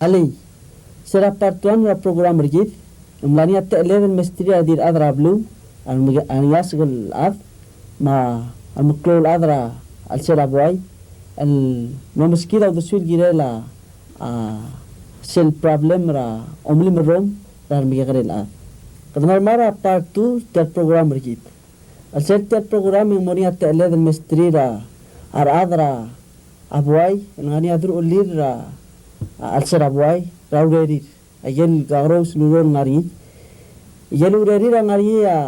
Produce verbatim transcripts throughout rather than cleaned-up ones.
Alii, se er a part one er a program er kid, ng mla er ngii a techelled el mesterir a di el chad er a beluu, a re, a rengiasek el chad, me a remeklou el chad er a chelsel a buai, el mlo meskid a uldesuir el kirel a, a, sel problem er a omelim el rrom er a remekekerei el chad. Kede mla er a part two er tia el program er kid. A chelsel tia el program e ng mo er ngii a techelled el mesterir a, a rechad er a buai, el ngar er ngii a deruchellir er a, a, chelsel a buai, er a urerir. Aike el kakerous el ureor el ngar er ngii. Aike el urerir a ngar er ngii a,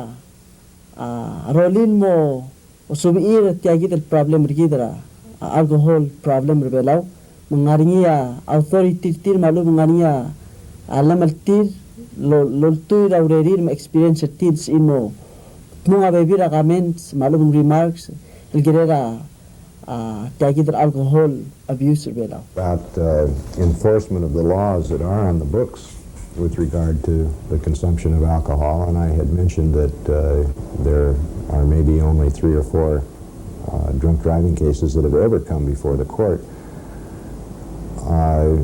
a rolel el mo, mo subechir er tia kid el problem er kid er a, a alcohol problem er a Belau. Me ng ngar er ngii a authority er tir me a lechub e ng ngar er ngii a, a llemeltir el, el oltuil er a urerir me a experience er tir el sebechir el mo dmung a bebil er a comments me a lechub e ng remarks el kirel a, a, tia kid el alcohol abuse er a Belau. About, uh, enforcement of the laws that are on the books with regard to the consumption of alcohol, and I had mentioned that, uh, there are maybe only three or four, uh, drunk driving cases that have ever come before the court. Uh,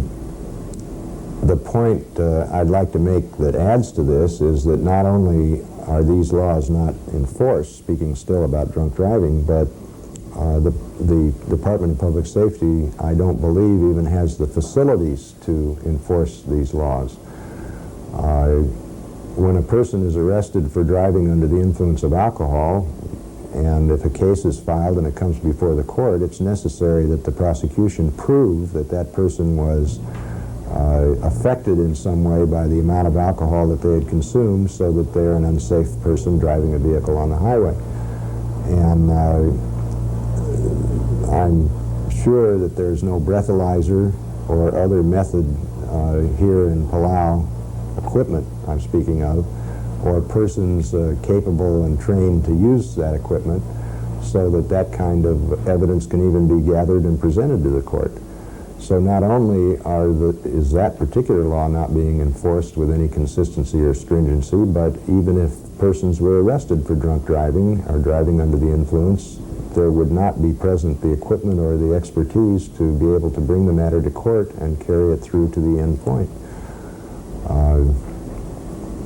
the point, uh, I'd like to make that adds to this is that not only are these laws not enforced, speaking still about drunk driving, but, uh, the, the Department of Public Safety, I don't believe, even has the facilities to enforce these laws. Uh, when a person is arrested for driving under the influence of alcohol, and if a case is filed and it comes before the court, it's necessary that the prosecution prove that that person was, uh, affected in some way by the amount of alcohol that they had consumed, so that they're an unsafe person driving a vehicle on the highway. And, uh, I'm sure that there's no breathalyzer or other method, uh, here in Palau, equipment I'm speaking of, or persons, uh, capable and trained to use that equipment, so that that kind of evidence can even be gathered and presented to the court. So not only are the, is that particular law not being enforced with any consistency or stringency, but even if persons were arrested for drunk driving or driving under the influence, there would not be present the equipment or the expertise to be able to bring the matter to court and carry it through to the end point. Uh,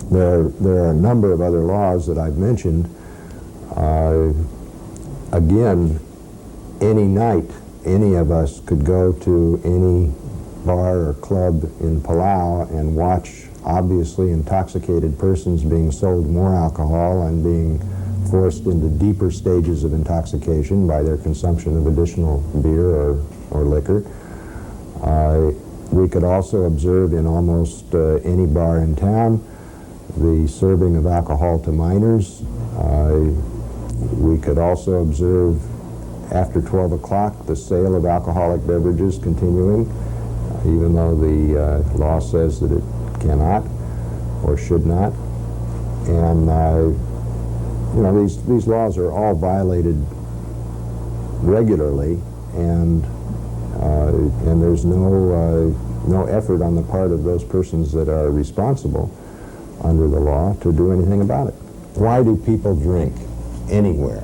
there, there are a number of other laws that I've mentioned. Uh, again, any night, any of us could go to any bar or club in Palau and watch obviously intoxicated persons being sold more alcohol and being forced into deeper stages of intoxication by their consumption of additional beer or, or liquor. Uh, we could also observe in almost, uh, any bar in town the serving of alcohol to minors. Uh, we could also observe after twelve o'clock the sale of alcoholic beverages continuing, even though the, uh, law says that it cannot or should not. And, uh, you know, these, these laws are all violated regularly, and, uh, and there's no, uh, no effort on the part of those persons that are responsible under the law to do anything about it. Why do people drink anywhere?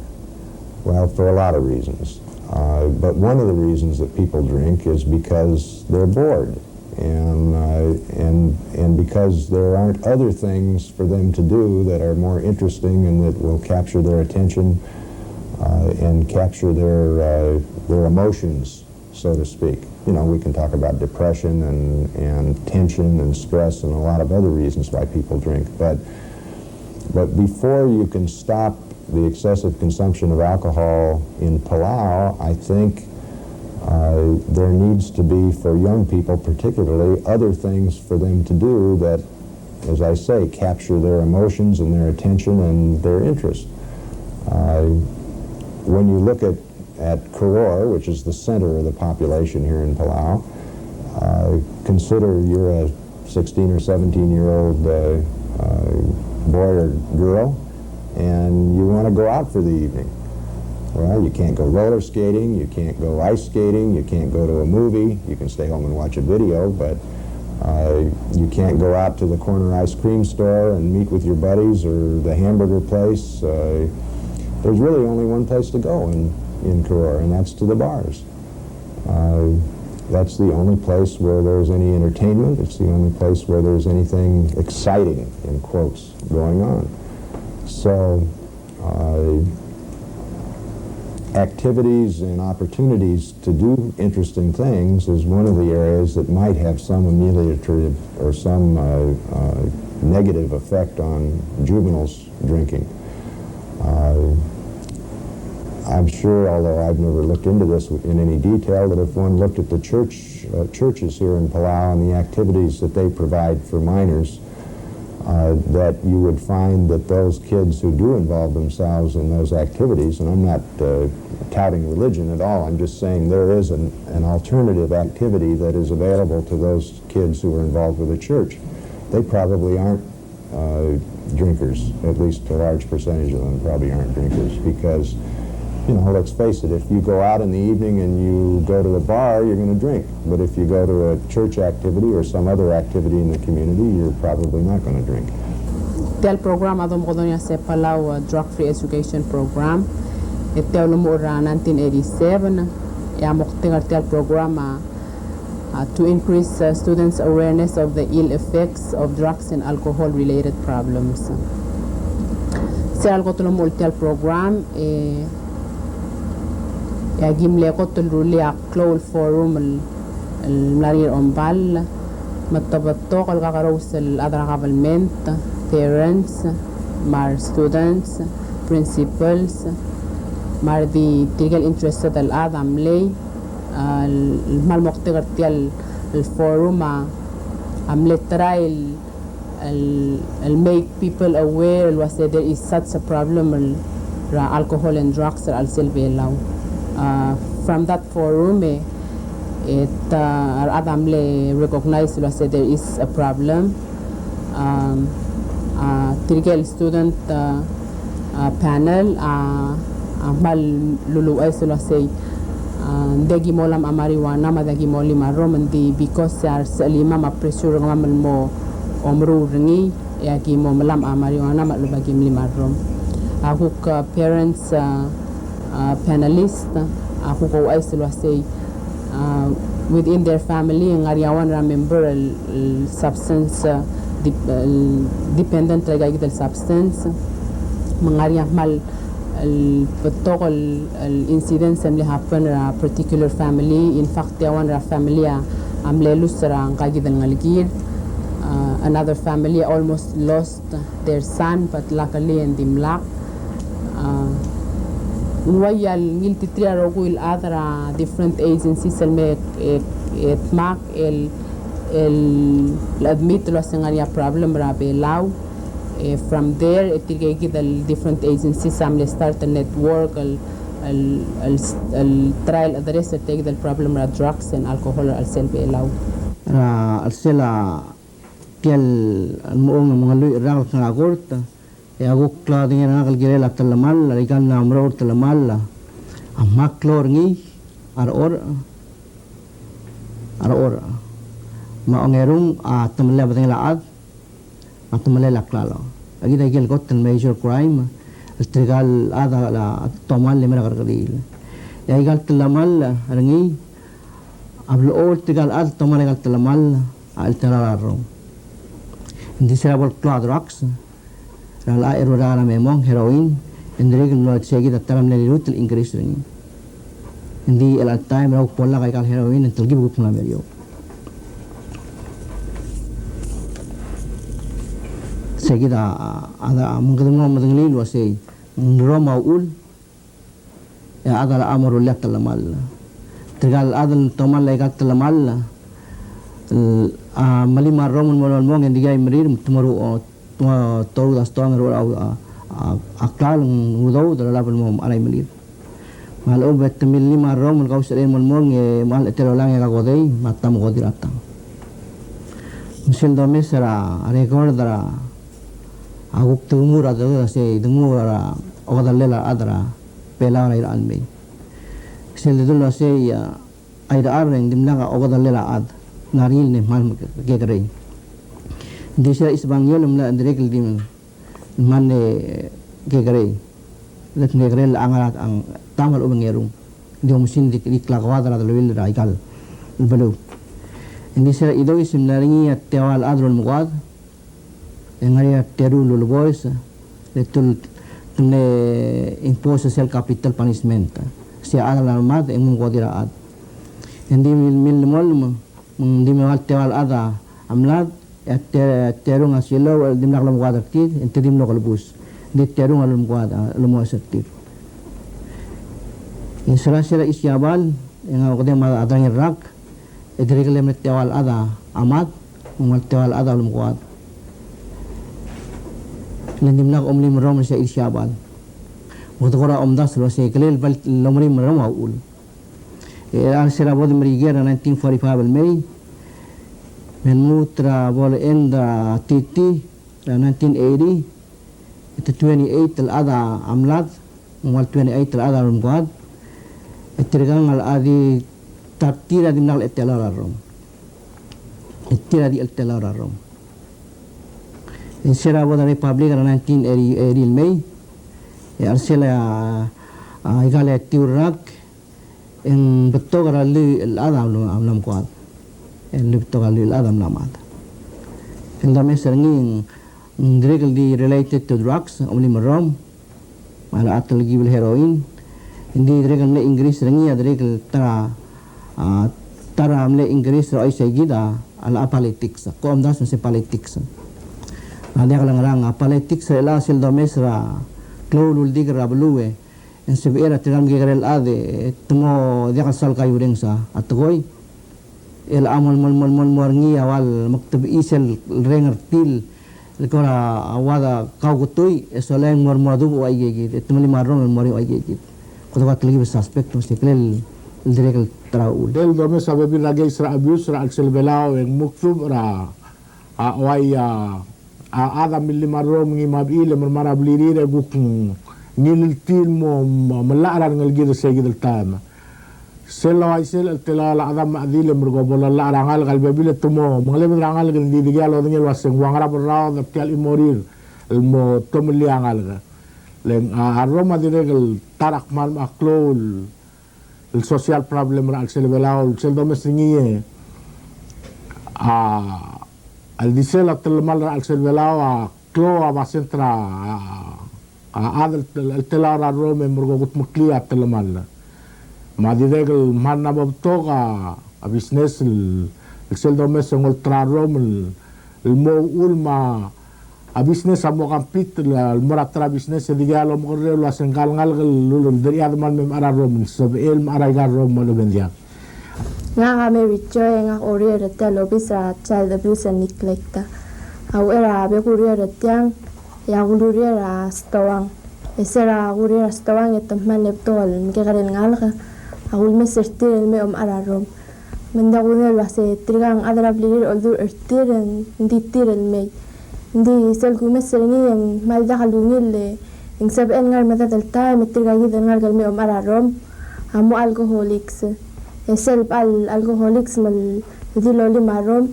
Well, for a lot of reasons. Uh, but one of the reasons that people drink is because they're bored, and, uh, and, and because there aren't other things for them to do that are more interesting and that will capture their attention, uh, and capture their, uh, their emotions, so to speak. You know, we can talk about depression and, and tension and stress and a lot of other reasons why people drink. But, but before you can stop the excessive consumption of alcohol in Palau, I think, uh, there needs to be, for young people particularly, other things for them to do that, as I say, capture their emotions and their attention and their interest. Uh, when you look at, at Koror, which is the center of the population here in Palau, uh, consider you're a sixteen or seventeen year old, uh, uh, boy or girl, and you want to go out for the evening. Well, you can't go roller skating, you can't go ice skating, you can't go to a movie. You can stay home and watch a video, but, uh, you can't go out to the corner ice cream store and meet with your buddies or the hamburger place. Uh, there's really only one place to go in, in Koror, and that's to the bars. Uh, That's the only place where there's any entertainment. It's the only place where there's anything exciting, in quotes, going on. So, uh, activities and opportunities to do interesting things is one of the areas that might have some ameliorative or some, uh, uh, negative effect on juveniles drinking. Uh, I'm sure, although I've never looked into this in any detail, that if one looked at the church, uh, churches here in Palau and the activities that they provide for minors, uh, that you would find that those kids who do involve themselves in those activities, and I'm not, uh, touting religion at all, I'm just saying there is an, an alternative activity that is available to those kids who are involved with the church. They probably aren't, uh, drinkers, at least a large percentage of them probably aren't drinkers, because, you know, let's face it, if you go out in the evening and you go to a bar, you're gonna drink. But if you go to a church activity or some other activity in the community, you're probably not gonna drink. Tia el program a domekedong er ngii a se Palau, uh, Drug Free Education Program. E tia a ulemuchel er a nineteen eighty-seven, e a moktek er tia el program a, uh, to increase, uh, students' awareness of the ill effects of drugs and alcohol-related problems. Se er a kot el ulemuchel tia el program, e, e aki mle kot el rullii a klou el forum el, el mla er ngii er a Ombal, me te betok el kakerous el chad er a government, parents, me a re students, principals, me a re di tirke el interested el chad a mlei, a, el, el kmal moktek er tia el, el forum a, a mle try el, el, el make people aware el uase there is such a problem el, er a alcohol and drugs er a chelsel Belau. A, from that forum, e, e te, a, a rechad a mle recognize el uase there is a problem. Um, a, tirke el student, a, a, panel, a, a kmal luluuchais el uasei, a, ng diak ki mo olemam a marijuana me a diak ki mo olim a rrom, ng di because se a resechelimam a pressure er kemam el mo omeruul er ngii, e aki mo melamech a marijuana me a lechub e aki mlim a rrom. A kuk, a, parents, a, a, panelist, a kuk ouchais el uasei, a, within their family, ng ngar er ngii a one er a member el, el substance, a, dep-, el dependent er aika kid el substance, me ng ngar er ngii a kmal el betok el, el incidents el mle happen er a particular family. In fact, tia one er a family a, a mle lose er a ngka kid el ngelekir. A, another family almost lost their son, but luckily e ng dimlak. A, ng uai a ngiltiterir a rokui el chad er a different agencies el me, e, e dmak el, el admit el uase ng ngar er ngii a problem er a Belau. E, from there, e tirke kid el different agencies a mle start a network el, el, el, el try el address er tia kid el problem er a drugs and alcohol er a chelsel Belau. Er a chelsel a tia el mong me ng lluich el rak el kngar er a kort, e a kuk kldengei er ngak el kirel a telemall, a ikal mla meruul a telemall a kmal klou er ngii a rechorech, a rechorech. Me a ongerung a temellel a bedengel a chad, me a temellel a klalo. Aki di ikel kot el major crime el tirkal chad a, a tomall el mei er a kerrekeriil. E a ikal telemall er ngii a blechoel tirkal chad el tomall a ikal telemall a chelteral a rrom. Ng di se er a bo el klou a drugs er a llach e rullak er a me mong, heroin, e ng dirrek el mlo sei kid a ta er a mle liluut el increase er ngii. Ng di chelecha el taem er a kuk bo lak a ikal heroin, e ng telkib e kuk mla meriou. Sei kid a, a, a, a, me kede mo medengelii el uasei, ng rrom a uchul, e a chad a locha mo rullii a telemall. Tirkal chad el tomall a ikal telemall, el, a, melim a rrom el mo lolmong, e ng dikea imerir, me te mo ru-, o, te mo toruul a stoang e ruul a, a, a klalo ng udoud el olab el mo mechar a imelir. Me a lechub e te millim a rrom el kausechelei el mo lmong e mechal a chetei el olang e kakodei, me a ta mo kodir a tang. Me sel domes er a record er a, a kuk denguu er a, de-, se denguu er a okedellel a rechad er a Belau er a irechar el mei. Sel dedu el uasei, a, a irechar e ng dimlak a okedellel a chad, ng ngar er ngii el mle kmal me-, kekerei. Ng di se er a Isbangiol e ng mla dirrek el di mle kmal kekerei. Dirrek el kekerei el ngar er a ta me a lechub e ng ngerung. Ng di oumesingd di, di klakoad er a deleuill er a ikal beluu. Ng di se er a chidois e ng mla er ngii a teua el chad el ulemekoad, e ng ngar er ngii a teru el uleboes, e te, te mle impose sel capital punishment. Se a chad el mad e ng mo mekodir a chad. E ng di mil, mil lemolem, me ng di mle teua el chad a mlad, e a te, terung a silou el dimlak lomekoad er tir, e ng te di mlo kelebus. Ng di terung a lomekoad, a, lomes er tir. E se er a, se er a Isiabal, e ng a okedei me a derengel rak, e dirrek el mle teua el chad a mad, me ng teua el chad a ulemekoad. Le ng dimlak omelim el rrom er se er a Isiabal. Me kede kora omdasu el uase kele el bo lomelim el rrom a uchul. E a se er a bo de Merikel er a nineteen forty-five el mei, me lmuut er a bo el end er a T T er a nineteen eighty, e te twenty-eight el chad a mlad, me ng ua el twenty-eight el chad a ulemekoad, e tirkang a di ta er tir a dimlak el chetelaol a rrom. E tir a di cheltelaol a rrom. E se er a bo de Republic er a nineteen eighty, eighty el mei, e a chelsel a, a, ikal etiu el rak, e ng betok er a lluich el chad a mla, a mla mekoad. E ng betok er a lluich el chad a mla mad. E ng domes er ngii e ng dirrek el di related to drugs, omelim el rrom, me a rechad el telkib el heroin. Ng di dirrek el mle increase er ngii a dirrek el ta er a, a, ta er a mle increase er a oisei kid a, a, a politics, a, ko omdasu el se politics. A diak lengerang, a, politics er chelechang sel domes er a klou el uldik er a beluu e ng sebechel er tirka el mekekerei el chad e te mo diak el sal kaiurenges a tekoi. El a mo, mo, mo, mo, mo er ngii a ua el mektebechii sel reng er tir el kora ua de kauketui, e sola e ng mo, mo duubech ua ikei kid, e te melim a rrom el mo er ngii ua ikei kid. Kede ua telkib el suspect, me se kele el dirrek el ta er a uchul. El domes a bebil er a case er a abuse er a chelsel Belau e ng mukdubech er a, a, uai a, a chad a millim a rrom ngii me a bechil e mermang er a blirir e kuk ngiltii el mo, mo, mo llach er a rengelekir er se kid el taem. Sel uaisei el cheltelaol a chad me a chedil e merkong bo lollach er a ngalek a lebebil e te mo mengelebed er a ngalek el di dikea lodengei el uaseng ua ngera bo lraod er tia el chimorir el mo tomellii a ngalek. Le ng, a, a rrom a dirrek el ta er a kmal me a klou el el social problem er a chelsel Belau, sel domes er ngii e, a, a di sel a telemall er a chelsel Belau a klou a basent er a, a, a chad el, el, el cheltelaol a rrom e merkong kudmeklii a telemall. Me a dirrek el kmal mla mo betok a, a business el, el sel domes e ng olterau a rrom el, el mo uchul me a business a mo compete el, el mo er a ta er a business e dikea lomekerreu el uaseng ngka el ngalek el, el, el derchii a demal me mechar a rrom, sebechel mechar aika el rrom me a lobengkel. Ngak a Mary Joy e ngak a oureor er tia el obis er a Child Abuse and Neglect. A uchei er a bek el ureor er tiang, e ak ulureor er a stoang. E se er a kureor er a stoang e te kmal mle betok el mekekerei el ngalek a kulemes er tir el mei omechar a rrom. Me ng diak kudengei el uase tirka el chad er a blirir a oldurech er tir, ng di tir el mei. Ng di sel kumes er ngii e ng kmal diak el ungil e ng sebechel ngar er a medad el taem e tirka kid el ngalek el mei omechar a rrom a mo alcoholics. E sel bechal alcoholics me a di lolim a rrom,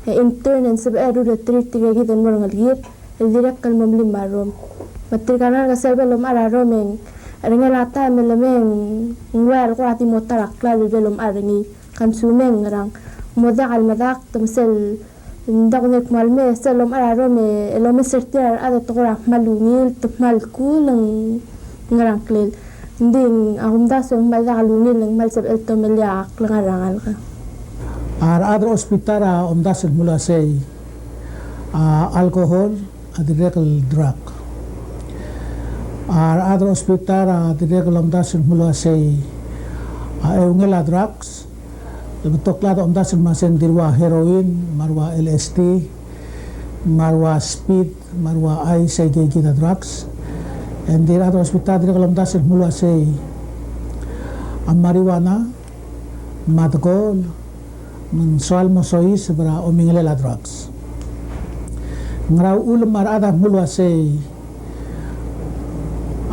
e in turn e ng sebechel el rureterir tirka kid el mo er a ngelekir el dirrek el mo melim a rrom. Me tirka el ngalek sel bo lomechar a rrom e ng cherengel a taem el mei e ng ua el kora di mo ta er a klalo el bo lomechar er ngii, ka msumeng ngerang. Mo diak el medakt me sel, ng diak kudengei el kmal mei, sel lomechar a rrom e lomes er tir a rechad e te kora kmal ungil, te kmal cool, ng ngerang klel. Ng di a kumdasu e ng kmal diak el ungil, ng kmal sebechel el tomellii a klengar er a ngalek. A rechad er a hospital a omdasu el kmo ua sei, a, alcohol a dirrek el drug. A rechad er a hospital a dirrek el omdasu el kmo ua sei, a, eungel a drugs. Le betok el chad a omdasu el kmo ua sei ng di ua heroin, me a ua L S D, me a ua speed, me a ua ice, aikei kid a drugs. E ng di a rechad er a hospital a dirrek el omdasu el kmo ua sei a marijuana, me a tekoi, me ng soal mo soiseb er a omengelel a drugs. Ngera uchul me a rechad a kmo ua sei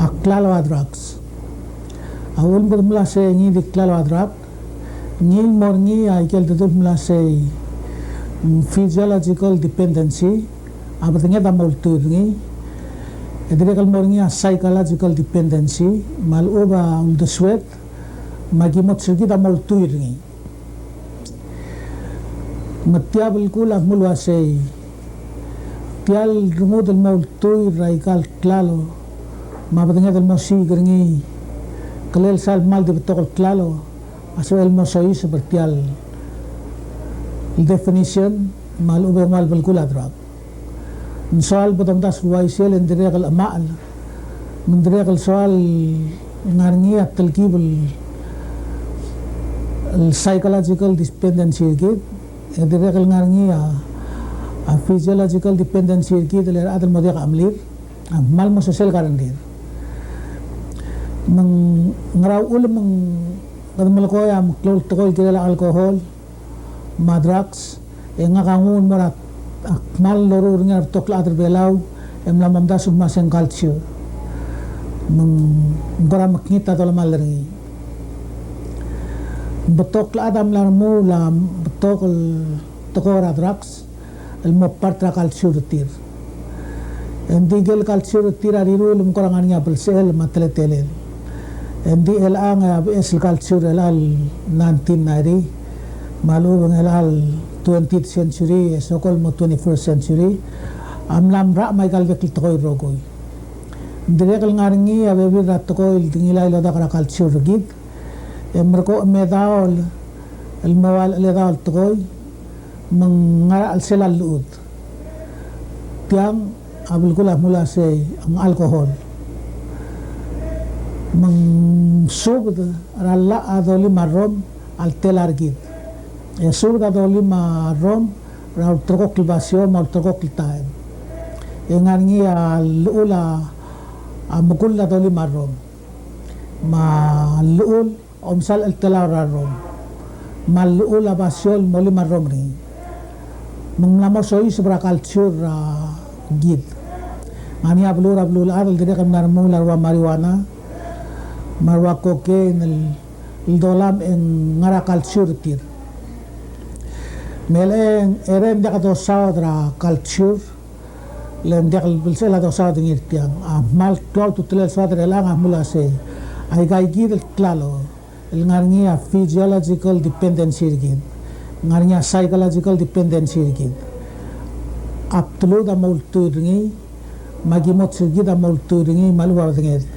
a klalo a drugs? A uchul me kede kmo ua sei ngii di klalo a drugs, ngii el mo er ngii a ikel dedu el kmo ua sei, mm, physiological dependency, a bedenged a mo ultuil er ngii. E dirrek el mo er ngii a psychological dependency, me a lechub a uldesued, me a kimo er kid a mo ultuil er ngii. Me tia belkul a mlo uaisei, tia el rengud el mo ultuil er aika el klalo me a bedenged el mo siik er ngii, kelel sal kmal di betok el klalo a sebechel el mo soiseb er tia el definition me a lechub e ng ua el belkul a drug. Ng soal bo domdasu el uaisei e ng dirrek el chemachel, me ng dirrek el soal ngar er ngii a telkib el, el psychological dependency er kid, e dirrek el ngar er ngii a, a physiological dependency er kid el er a chad el mo diak a chemelir, a kmal mo sesei el karengrir. Me ng ngera uchul me ng kede melekoi a meklou el tekoi el kirel a alcohol me a drugs, e ngak a nguu el mo er a kmal loruul er ngii er a rebetok el chad er Belau, e mla mo omdasu el kmo se ng culture. Me ng kora mekngit a dolemall er ngii. Betok el chad a mla remuul a betok el tekoi er a drugs el mo part er a culture er tir. Engdi ikel culture er tir a riruul e ng kora ngar er ngii a belsechel me a teletelel. Engdi chelechang e a beches el culture er chelecha el nineteen ninety, me a lechub e ng chelecha el twentieth century, e sokol mo twenty-first century, a mla mrachem aika el bek el tekoi el rokui. Ng dirrek el ngar er ngii a bebil er a tekoi el di ngilai el odak er a culture er kid, e merekong e medaol el mo ua el cheledaol el tekoi, me ng ngar er a chelsel a llechud. Tiang a belkul a mlo uaisei, ng alcohol. Me ng subed er a llach a dolim a rrom el tela er kid. E subed a dolim a rrom er a ulterekokl el basio me a ulterekokl el taem. E ngar er ngii a llechul a, a mekull a dolim a rrom, me a llechul omsal cheltelaol er a rrom, me a llechul a basio el molim a rrom er ngii. Me ng mla mo soiseb er a culture er kid. Ng ngar er ngii a beluu er a beluulechad el dirrek el mla remuul a rua marijuana me a rua cocaine el, el dolam e ng ngar er a culture er tir. Me le ng, e le ng diak dosaod er a culture, le ng diak el belsechel a dosaod er ngii er tiang. A kmal klou a ultutelel el soad er chelechang a mlo uaisei, aika kid el klalo el ngar er ngii a physiological dependency er kid, ngar er ngii a psychological dependency er kid, a bdelud a mo ultuil er ngii, me a kimots er kid a mo ultuil er ngii me a lechub a bedenged.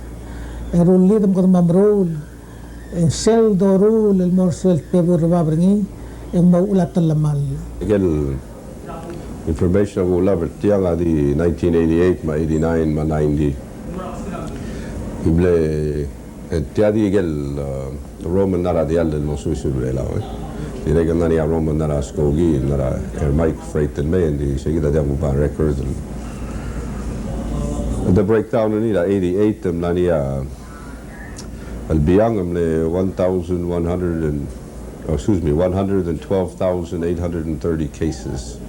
E rullid me kede mo meruul, e sel doruul el mo er sel tebur er bab er ngii, e ng mo uchul a telemall. Ikel information a kuchulab er tiang a di nineteen eighty-eight me a eighty-nine me a ninety. Ible, e tia di ikel, uh, rrom el ngar er a diall el mo soiseb er Belau, e. Dirrek el ngar er ngii a rrom el ngar er a skoki, el ngar er a Air Mike Freight el mei, e ng di sei kid a diak kuba record. The breakdown er ngii er a eighty-eight, e mla er ngii a el biang a mle one thousand one hundred and, oh, excuse me, one hundred and twelve thousand eight hundred and thirty cases.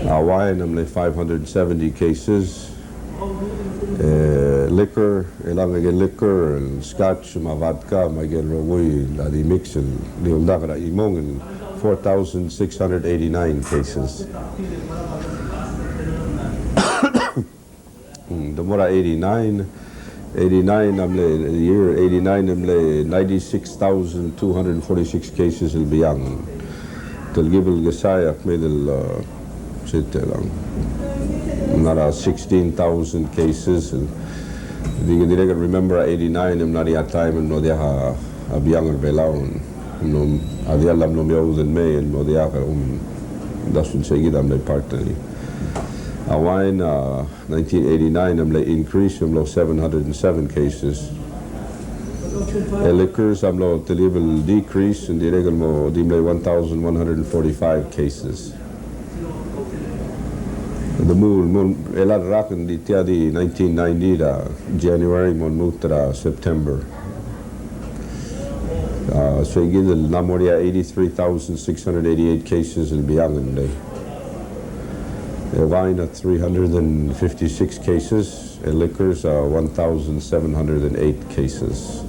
A wine a mle five hundred seventy cases. E, liquor, e chelechang a ikel liquor, el scotch, me a vodka, me a ikel rokui, a di mix, el di omdak er a chimong, el four thousand six hundred eighty-nine cases. Mm, the mo er a eighty-nine, eighty-nine a mle, year eighty-nine a mle ninety-six thousand two hundred forty-six cases el biang. Telkib el kesai a kmeed el, uh, se te lang, ngar er a sixteen thousand cases. Di, dirrek el remember a eighty-nine e mla er ngii a time el mlo diak a, a biang er Belau. Ng mlo, a diall a mlo meoud el mei, e ng mlo diak, um, dasu el sei kid a mle part er ngii. A wine, uh, nineteen eighty-nine a mle increase, e mlo seven hundred and seven cases. E liquors a mlo telkib el decrease, e ng dirrek el mo di mle one thousand one hundred and forty-five cases. Di mo, mo, el a rak e ng di tia di nineteen ninety er a January mo lmuut er a September. Uh, sei kid el mla mo er ngii a eighty-three thousand six hundred eighty-eight cases el biang el mle. E wine a three hundred and fifty-six cases, e liquors a one thousand seven hundred and eight cases.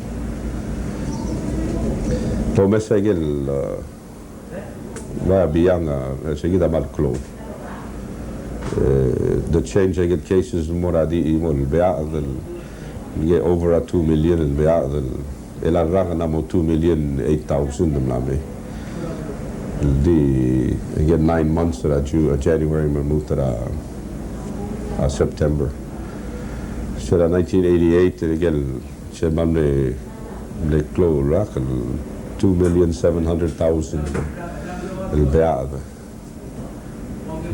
Te mesa ikel, uh, ua biang, uh, sei kid a kmal klou. Uh, the change a ikel cases el mo er a di chimo el beaod el, nge over a two million el beaod el, el a rak e ng mo two million eight thousand el mla mei. Di, again, nine months er a Ju-, uh, January me lmuut er a, uh, September. Se er a nineteen eighty-eight, again, se mle, mle klou el rak el two million seven hundred thousand el bead.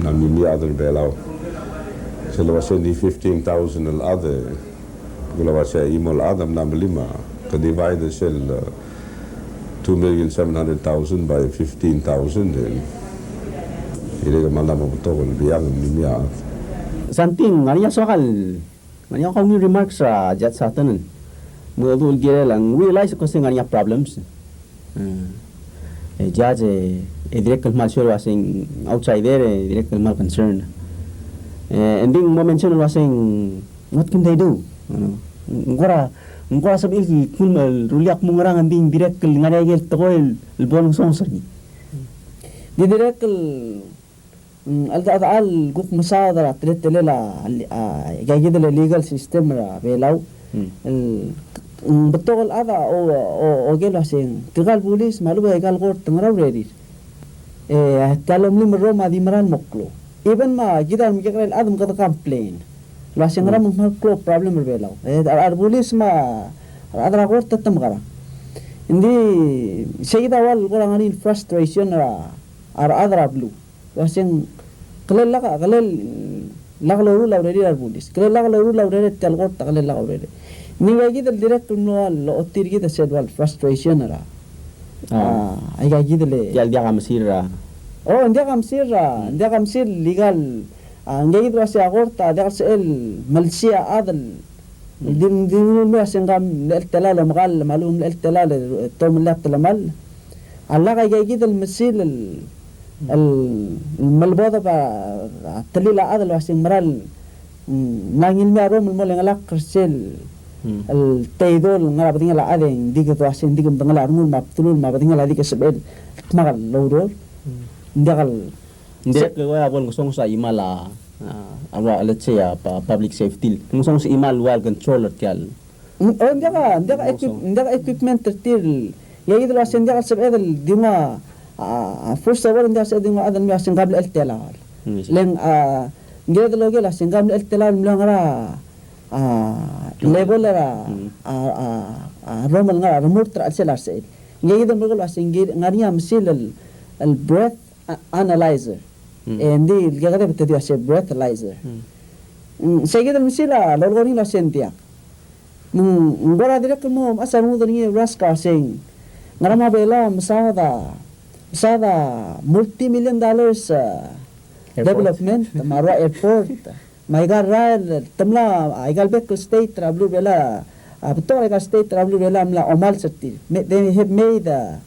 Ng mle mei a chad er a Belau. Se el uase ng di fifteen thousand el chad, e ng uase a chimo el chad a mla melim a, ke divide sel, uh, two million seven hundred thousand by fifteen thousand, e dirrek el mla mo betok el biang el mei a chad. Something, ngar er ngii a soak el Ng ngar er ngii a kaungil remarks er a Judge Sutton. Me ng dmu el kirel a realize el kmo se ng ngar er ngii a problems. E, e Judge, e, e dirrek el kmal sure el uase ng outsider, e dirrek el kmal concern. E, and then mo mention el uase ng, what can they do? Ng kora, ng kora sebechir el kmo el rullii a kmo ngerang, and then dirrek el ngar er ngii a ikel tekoi el bo lengesonges er ngii. Di dirrek el Mm, a chelecha el kuk mesaod er a teletelel a, a, aika kid el legal system er a Belau. Mm. El, mm, betok el chad a, o, o, oker el uase ng, tirka el bulis me a lechub e aika el kort a ngera urerir. E, tia el omelim el rrom a di mera el mo klou. Even me kid a remekekerei el chad me kede complain el uase ng ngera me ng kmal klou a problem er a Belau. E, a, a rebulis me a rechad er a kort a te mekerang. Ng di, sei kid a ua el kora ngar er ngii el frustration er a, a rechad er a beluu. Uase ng, kele lak, kele lak loruul a urerir a rebulis. Kele lak loruul a urerir tia el kort a kele lak a urerir. Ng di aika kid el dirrek el mlo ua el ochotii er kid a sel ua el frustration er a. A, aika kid el. Tia el diak a mesil er a. O, ng diak a mesil er a, ng diak a mesil el ikal, a, ng aika kid el uase a kort a diak el sebechel el melsiich a chad el. Di, di, di, di, uase ng ka mle cheltelaol el omekall, me a lechub e ng mle cheltelaol e te omellii a telemall. A lak aika kid el mesil el, el, el melebodeb a, a telil a chad el uase ng mera el, mm, mla ngilmii a rrom el mo chengelakl er sel, el teidol el ngar er a bedengel a chad e ng di kede uase ng di ke medengelii a rengul me a bdelul me a bedengel a di ke sebechel el dmak el oureor. Ng diak el. Ng dirrek el ua bo lengesonges a chimal a, a, a, let's say, a, pu-, public safety. Lengesonges a chimal el ua el control er tia el. Mm, o, ng diak a, ng diak a equip-, ng diak a equipment er tir el, e aika kid el uase ng diak el sebeched el di nguu a, a, a, first of all, ng diak el sebeched el di nguu a chad el mei el uase ng ka mle cheltelaol. Mm, yes. Le ng, a, ng kired el oker el uase ng ka mle cheltelaol el mlo ngar er a, a, level er a, a, a, a, rrom el ngar er a remurt er a chelsel a rsechel. Ng aika kid el mlo oker el uase ng ngar er ngii a mesil el, el breath a-, analyzer. Mm. E ng di el kekedeb e te di uase breathalyzer. Mm. Mm, sei kid el mesil a lolekoi er ngii el uase ng diak. Me ng, ng kora dirrek el mo mechas a rengud er ngii el rusk a uase ng ngera me a Belau a mesaod a, mesaod a multi-million dollars, a, airport. Development, me a rua airport. Me aika el rael, te mla, aika el bek el state er a beluu er a Belau, a, betok er aika el state er a beluu er a Belau a mla omals er tir. Me-, they have made, a,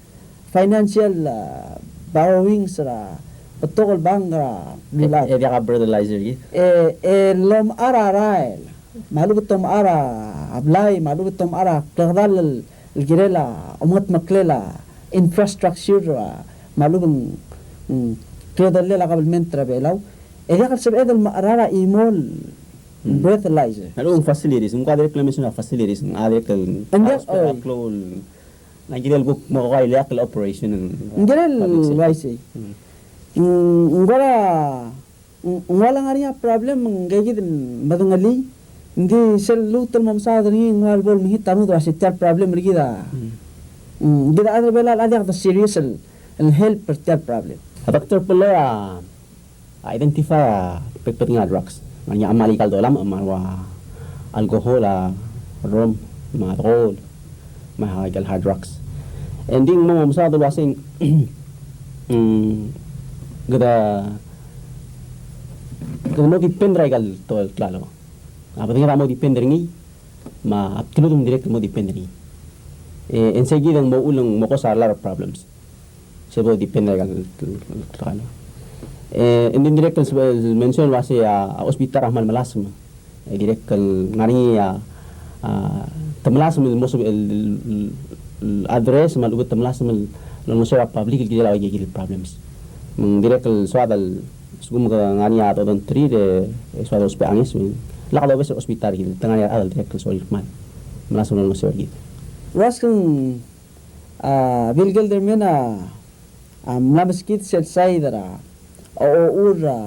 financial, a, borrowings er a betok el bank er a beluulechad. E, e diak a breathalyzer kid. E, e lomechar a rael, me a lechub e te omechar a blai, me a lechub e te omechar a klekedall el, el kirel a omengetmeklel a infrastructure, a, me a lechub e ng, mm, kredellel a kabelment er a Belau. E diak el sebeched el mecherar a chimo el, mm, breathalyzer. Me a lechub e ng facilities, ng kuk a dirrek el mention a facilities, ng a dirrek el, ng diak, hospital, oi, a klou el, ng kirel kuk mo kuk a ileakl el operation el, ng kirel public safety. Uaisei. Mm. Ng, ng kora, ng, ng ua le ngar er ngii a problem, ng kid a medengelii, ng di sel lmuut el mo mesaod er ngii, ng ua le bo lemekngit a rengud el uase tia el problem er kid a. Mm. Mm, kid a chad er a Belau a diak de serious el, el help er tia el problem. A Doctor Pelloi a a identify a bek el bedengel a drugs. Ngar er ngii a chemal aika el dolamech me a ua alcohol, a rrom, me a alcohol, me aika el hard drugs. E ng di ng mo mesaod el uase ng, mm, kede, kede mo depend er aika el tekoi el klalo. A bedenged a mo depend er ngii, me a bdelud a dirrek el mo depend er ngii. E, e ng sei kid a mo uchul e ng mo cause a lot of problems. Se bo depend er aika el, el, el, el, e, e ng di dirrek el mention el uase a, a hospital a kmal melasem. E dirrek el ngar er ngii a, a, te melasem el mo sebechel el, el, el address me a lechub e te melasem el olengeseu er a public el kirel a uaika el problems. Me ng dirrek el soad el, sekum ke ngar er ngii a dodon er tir e, e soad el ousbech a ngeso. Lak dobes er a hospital er kid, te ngar er ngii a rechad el dirrek el sorir el kmal melasem el olengeseu er kid. Ruaskeng A, Bill Gelderman a, A mla meskid sel side er a, o, ochur a,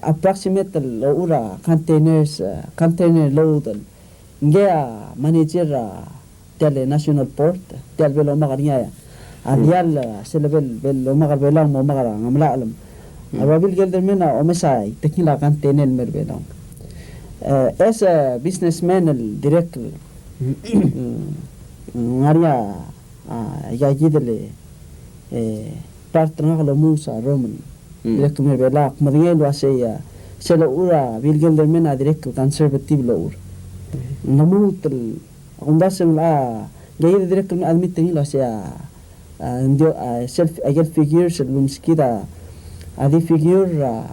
approximate el ochur a containers, a, container load el ngii a manager er a tia el National Port, tia el bo lomak er ngii a, a diall, a, sel bo, bo lomak er Belau me omak er a Ngemelachel. A ua Bill Gelderman a omes a tekingel a container el mer Belau. E, as a businessman el dirrek el, mm, ngar er ngii a, a, aika kid el, e, part er ngak el omuus a Roman. Dirrek el mer Belau, ak medengei el uasei a, sel ochur a Bill Gelderman a dirrek el conservative el ochur. Ng lmuut el, ak omdasu el, a, ngii a dirrek el admit er ngii el uasei a, a, ng di, a, sel, a, ikel figures el meskid a, a di figure, a,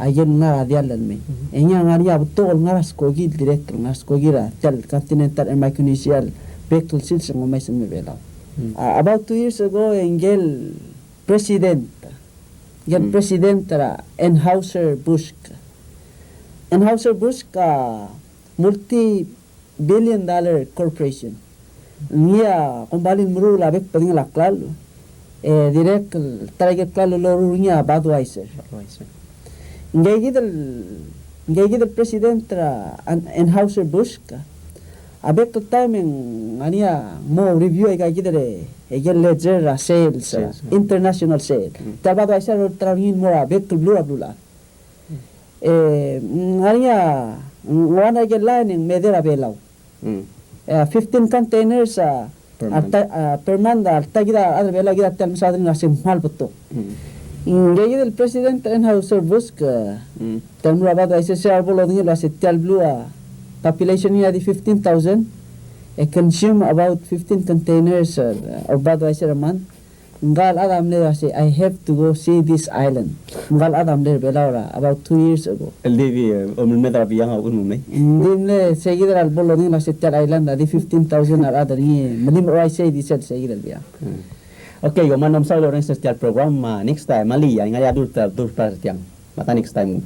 aike el ngar er a diall el mei. E ngii a ngar er ngii a betok el ngar er a skoki el dirrek el ngar er a skoki er a tia el continental er a Micronesia el bek el sils el ngomais el mer Belau. A, about two years ago, e ngike el president, ngike el president er a Anheuser-Busch. Anheuser-Busch a multi billion dollar corporation. Ngii a kombalii el meruul a bek el bedengel a klalo. E dirrek el ta er a ikel klalo el loruul er ngii a Budweiser. Budweiser. Ngii kid el, ngii kid el president er a An-, Anheuser-Busch a bek el taem e ng ngar er ngii a mo review aika kid el, e, ikel ledger er a sales, sales, international sales. Tia el Budweiser a ta er ngii el mo er a bek el beluu er a beluulechad. E, ng ngar er ngii a, ng one er a ikel line e ng meder a Belau. E, fifteen containers a, per month, a, per month, a, ta kid a rechad er a Belau, kid a tia el mesaod er ngii el uasei ng kmal betok. Ngii kid el president er a Anheuser-Busch, e, tia el meruul a Budweiser, se er a bo lodengei el uasei tia el beluu a population er ngii a di fifteen thousand, e consume about fifteen containers, e, of Budweiser a month. Ngka el chad a mle uasei, "I have to go see this island." Ngka el chad a mle er a Belau er a about two years ago. El di, di, e, omelmed er a Biang a uchul me mei. Ng di mle, se kid er a bo lodengei el uasei tia el island a di fifteen thousand a rechad er ngii, me di mo uaisei di sel se kid el Biang. Okay, kom kmal mesaul el orrenges er tia el program, me a next time, me a le, a ngar er ngii a dur, dur er tiang. Me a ta next time.